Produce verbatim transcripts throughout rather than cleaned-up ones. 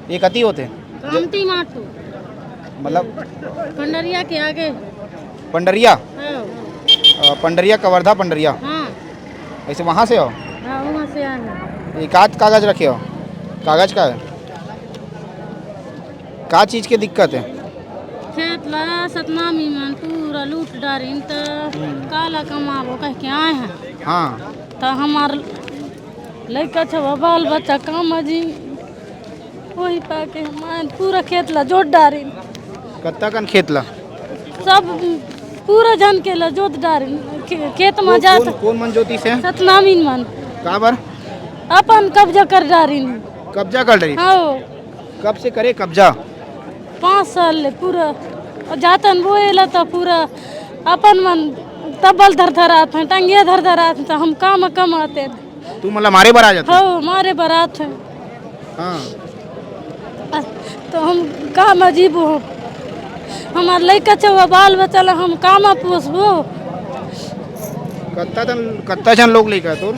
ये कति होथे? कामती माटू। मतलब? पंडरिया के आगे। पंडरिया? हाँ। अ, पंडरिया, कवर्धा पंडरिया? हाँ। ऐसे वहाँ से हो? हाँ, वहाँ से आए हैं। ये का कागज रखे हो? कागज का है? का चीज के दिक्कत है? खेत ला सतनामी मन पूरा लूट डारिन, त हम्म। काला कमाबो कह के आए हैं। हाँ। त हमार लइका छवा, बाल बच्चा काम जी, वही पाके हमार पूरा खेत ला जोत डारिन। कत्ता कन खेत ला? सब पूरा झन के ला जोत डारिन। खे-, खेत में को-, जात कौन, कौन मन जोतिस हे? सतनामी मन। काबर? अपन कब्जा कर डारिन। कब्जा कर डारिन? हाँ। कब से करे कब्जा? पाँच साल ले पूरा। अउ जातन बोए ला त पूरा अपन मन तब्बल धर धर आत हैं, टंगिया धर धर आत हैं, त हम काम कमाते हैं। तुमन ला मारे बर आ जाथे? हाँ, मारे बर आत हैं। हाँ। अ, त हम काम जीबो? हमार लइका छवा, बाल बच्चा ला हम काम पोसबो? कत्ता झन, कत्ता झन लोग लइका तोर?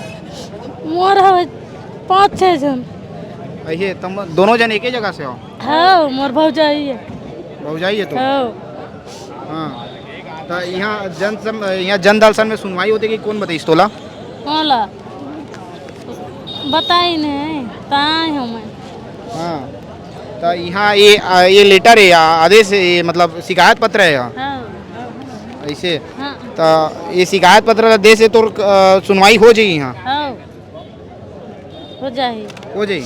मोर हवे पाँच छः झन। अइसे तुम दोनों झन एके जगह से हो? हाँ, मोर भौजाई है। भौजाई है तो? हाँ। हाँ। त इहाँ जन सम-, इहाँ जन दर्शन में सुनवाई होथे कि कोन बताइस तोला? कौन ला? बताई नहीं, त आए हँव मैं। हाँ। त इहाँ ये, आ, ये लेटर है या आदेश है, ये मतलब शिकायत पत्र है या? हाँ। अइसे? हाँ। त ये शिकायत पत्र ला देस हे तोर, अ, सुनवाई हो जाही इहाँ? हाँ। हो जाही। हो जाही।